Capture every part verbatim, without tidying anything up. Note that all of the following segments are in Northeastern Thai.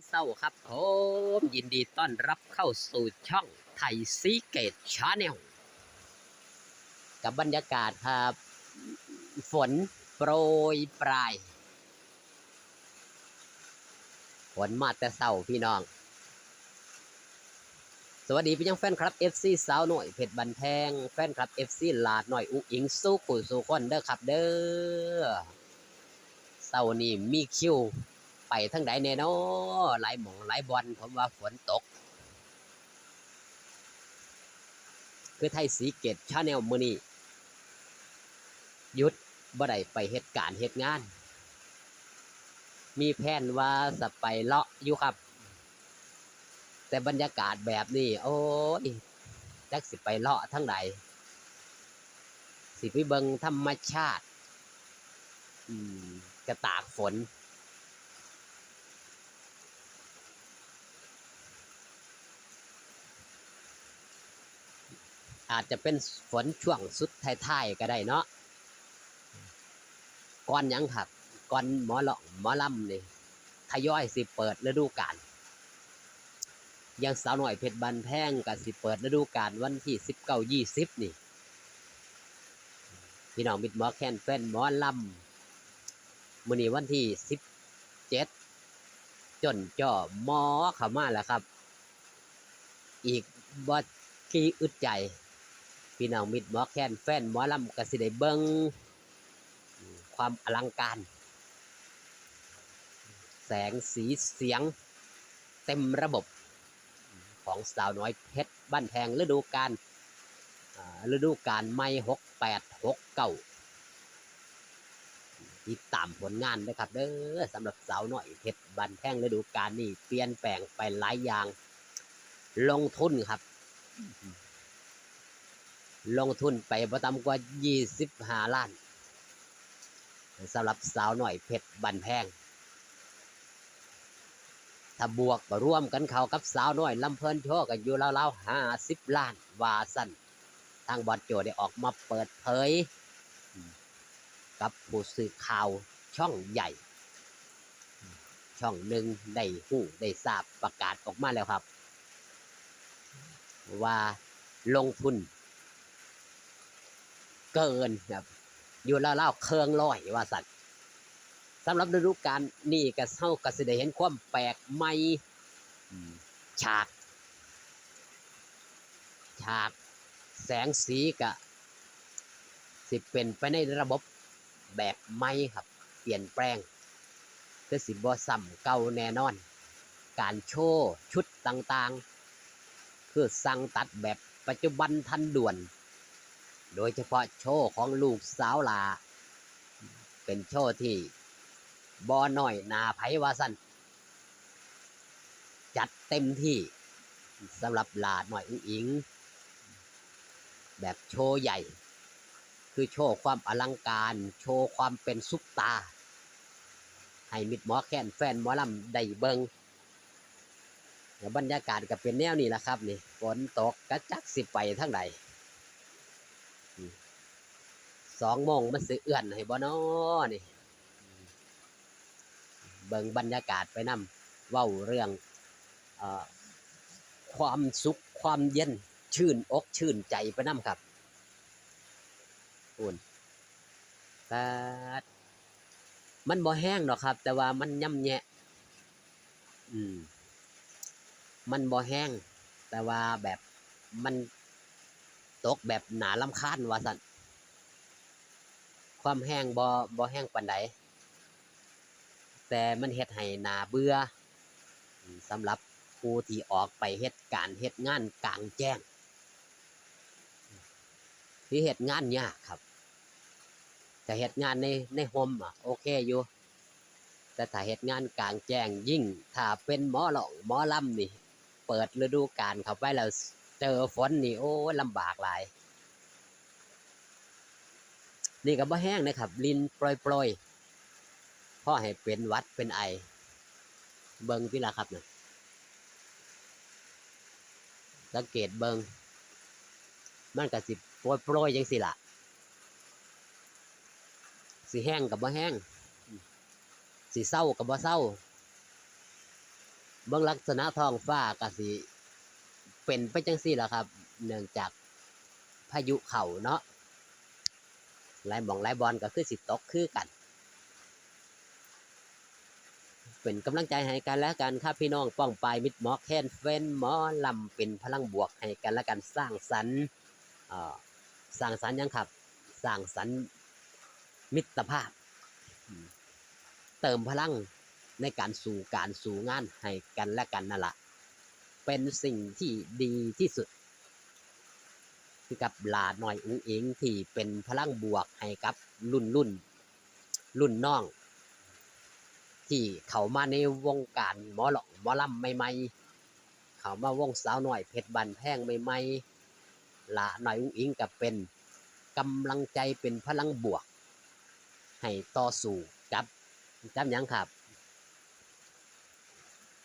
เช้าครับผม ยินดีต้อนรับเข้าสู่ช่องไทยซีเกตชาแนล กับบรรยากาศครับ ฝนโปรยปราย ฝนมาแต่เช้าพี่น้อง สวัสดีไปยังแฟนคลับ เอฟซี สาวน้อยเพชรบ้านแพง แฟนคลับ เอฟซี หลาดน้อยอุ๋งอิ๋ง สู่ผู้สู่คนเด้อครับเด้อ เช้านี้มีคิวไปทางใดแน่นอ หลายหม่องหลายบ่อน ผมว่าฝนตก คือไทยซีเกตชาแนลมื้อนี้ หยุดบ่ได้ไปเฮ็ดการเฮ็ดงาน มีแพลนว่าจะไปเลาะอยู่ครับ แต่บรรยากาศแบบนี้ โอ้ย จักสิไปเลาะทางใด สิไปเบิ่งธรรมชาติ อืม กะตากฝน อาจจะเป็นฝนช่วงสุดท้ายๆ ก็ได้เนาะ ก่อนหยังครับ ก่อนหมอร้องหมอลำนี่ ทยอยสิเปิดฤดูกาล อย่างสาวน้อยเพชรบ้านแพงก็สิเปิดฤดูกาลวันที่สิบเก้า ยี่สิบ นี่ พี่น้องมิตรหมอแคนแฟนหมอลำ มื้อนี้วันที่สิบเจ็ด จนจ่อหมอเข้ามาแล้วครับ อีกบ่กี่อึดใจ พี่น้องมิตรหมอแคนแฟนหมอลำก็สิได้เบิ่งความอลังการ แสงสีเสียงเต็มระบบ ของสาวน้อยเพชรบ้านแพงฤดูกาล อ่า ฤดูกาลใหม่ หกแปด หกเก้า ติดตามผลงานนะครับเด้อ สำหรับสาวน้อยเพชรบ้านแพงฤดูกาลนี้เปลี่ยนแปลงไปหลายอย่าง ลงทุนครับ ลงทุนไปบ่ต่ำกว่า ยี่สิบห้าล้าน สำหรับสาวน้อยเพชรบ้านแพง ถ้าบวกรวมกันเข้ากับสาวน้อยลำเพลินโชว์ก็อยู่ราวๆ ห้าสิบล้าน ว่าซั่น ทางบอสโจได้ออกมาเปิดเผย กับผู้สื่อข่าวช่องใหญ่ ช่องหนึ่งได้ฮู้ได้ทราบประกาศออกมาแล้วครับ ว่าลงทุนเกินครับ อยู่ราวๆ เคิ่งร้อย ว่าซั่น สำหรับฤดูกาลนี้ก็ เฮาก็สิได้เห็นความแปลกใหม่ อืม ฉาก ฉาก แสงสีก็สิเป็นไปในระบบแบบใหม่ครับ เปลี่ยนแปลง คือสิบ่ซ้ำเก่าแน่นอน การโชว์ชุดต่างๆ คือสั่งตัดแบบปัจจุบันทันด่วน โดยเฉพาะโชว์ของลูกสาวหล้า เป็นโชว์ที่บ่น้อยหน้าไผว่าซั่น จัดเต็มที่สำหรับหล้าน้อยอุ๋งอิ๋ง แบบโชว์ใหญ่ คือโชว์ความอลังการ โชว์ความเป็นซุปตาร์ ให้มิตรหมอแคนแฟนหมอลำได้เบิ่ง แล้วบรรยากาศก็เป็นแนวนี้ล่ะครับนี่ ฝนตกกะจักสิไปทางใด อืม สองโมงมันสิเอื้อนให้บ่น้อนี่ เบิ่งบรรยากาศไปนำ เว้าเรื่อง เอ่อ ความสุข ความเย็น ชื่นอกชื่นใจไปนำครับ พู้น ป๊าด มันบ่แฮงดอกครับ แต่ว่ามันย่ำแยะ อืม มันบ่แฮง แต่ว่าแบบมันตกแบบน่ารำคาญว่าซั่น ความแฮงบ่ บ่แฮงปานใด แต่มันเฮ็ดให้น่าเบื่อ อืม สำหรับผู้ที่ออกไปเฮ็ดการเฮ็ดงานกลางแจ้ง ที่เฮ็ดงานยากครับ ถ้าเฮ็ดงานใน ในร่มอะ โอเคอยู่ แต่ถ้าเฮ็ดงานกลางแจ้ง ยิ่งถ้าเป็นหมอร้องหมอลำนี่ เปิดฤดูกาลเข้าไปแล้วเจอฝนนี่ โอ้ย ลำบากหลาย นี่ก็บ่แฮงนะครับ รินโปรยๆ พอให้เป็นหวัดเป็นไอ เบิ่งติล่ะครับน่ะ สังเกตเบิ่ง มันก็สิโปรยๆ จั่งซี้ล่ะ สิแฮงก็บ่แฮง สิเซาก็บ่เซา เบิ่งลักษณะท้องฟ้าก็สิเป็นไปจั่งซี้ล่ะครับ เนื่องจากพายุเข้าเนาะ หลายหม่องหลายบ่อนก็คือสิตกคือกัน เป็นกำลังใจให้กันและกันครับพี่น้อง ป้องปายมิตรหมอแคน แฟนหมอลำ เป็นพลังบวกให้กันและกัน สร้างสรรค์ เอ่อ สร้างสรรค์หยังครับ สร้างสรรค์มิตรภาพ อืม เติมพลังในการสู้การสู้งานให้กันและกันนั่นล่ะ เป็นสิ่งที่ดีที่สุด คือกับหลาน้อยอุ๋งอิ๋งที่เป็นพลังบวกให้กับรุ่น รุ่น รุ่นน้อง ที่เข้ามาในวงการหมอลำ หมอลำใหม่ๆ เข้ามาวงสาวน้อยเพชรบ้านแพงใหม่ๆ หลาน้อยอุ๋งอิ๋งก็เป็นกำลังใจ เป็นพลังบวก ให้ต่อสู้กับ กับหยังครับ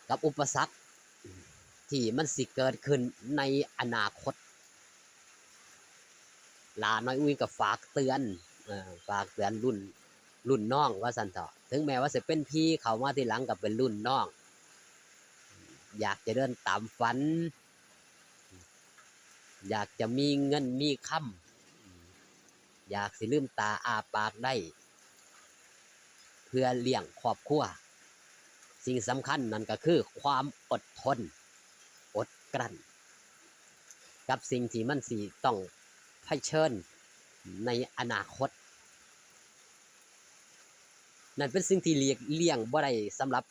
กับอุปสรรคที่มันสิเกิดขึ้นในอนาคต หลาน้อยอุ๋งอิ๋งก็ฝากเตือน เอ่อ ฝากเตือนรุ่น รุ่นน้องว่าซั่นเถาะ ถึงแม้ว่าสิเป็นพี่เข้ามาทีหลังก็เป็นรุ่นน้อง อยากจะเดินตามฝัน อยากจะมีเงินมีคำ อยากสิลืมตาอ้าปากได้ เพื่อเลี้ยงครอบครัว สิ่งสำคัญนั่นก็คือความอดทน อดกลั้น กับสิ่งที่มันสิต้องเผชิญในอนาคต นั่นเป็นสิ่งที่หลีกเลี่ยงบ่ได้สำหรับ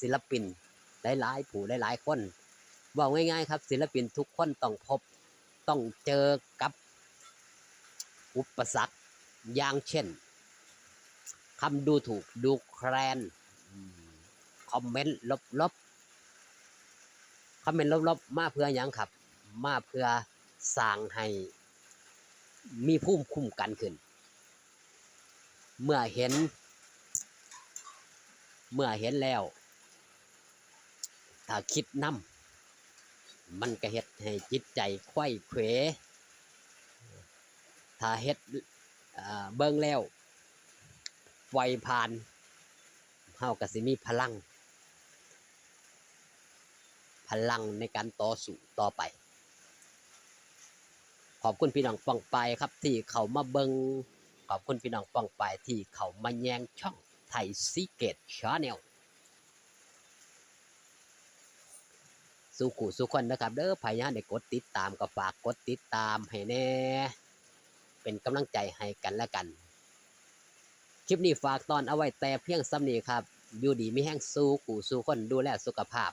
ศิลปินหลายๆ ผู้หลายๆ คน เว้าง่ายๆ ครับ ศิลปินทุกคนต้องพบ ต้องเจอกับอุปสรรค อย่างเช่น คำดูถูกดูแคลน อืม คอมเมนต์ลบๆ คอมเมนต์ลบๆ มาเพื่อหยังครับ มาเพื่อสร้างให้มีภูมิคุ้มกันขึ้น เมื่อเห็น เมื่อเห็นแล้ว ถ้าคิดนำ มันก็เฮ็ดให้จิตใจไขว้เขว ถ้าเฮ็ด เอ่อ เบิ่งแล้ว ปล่อยผ่าน เฮาก็สิมีพลัง พลังในการต่อสู้ต่อไป ขอบคุณพี่น้องป้องปายครับที่เข้ามาเบิ่ง ขอบคุณพี่น้องป้องปายที่เข้ามาแยงช่องไทยซีเกตแชนแนล สู่คู่สู่คนนะครับเด้อ ใผยังได้กดติดตามก็ฝากกดติดตามให้แน่ เป็นกำลังใจให้กันและกัน คลิปนี้ฝากตอนเอาไว้แต่เพียงส่ำนี้ครับ อยู่ดีมีแฮงสู่คู่สู่คน ดูแลสุขภาพ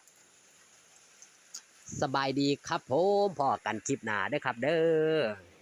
สบายดีครับผม พ้อกันคลิปหน้าเด้อครับเด้อ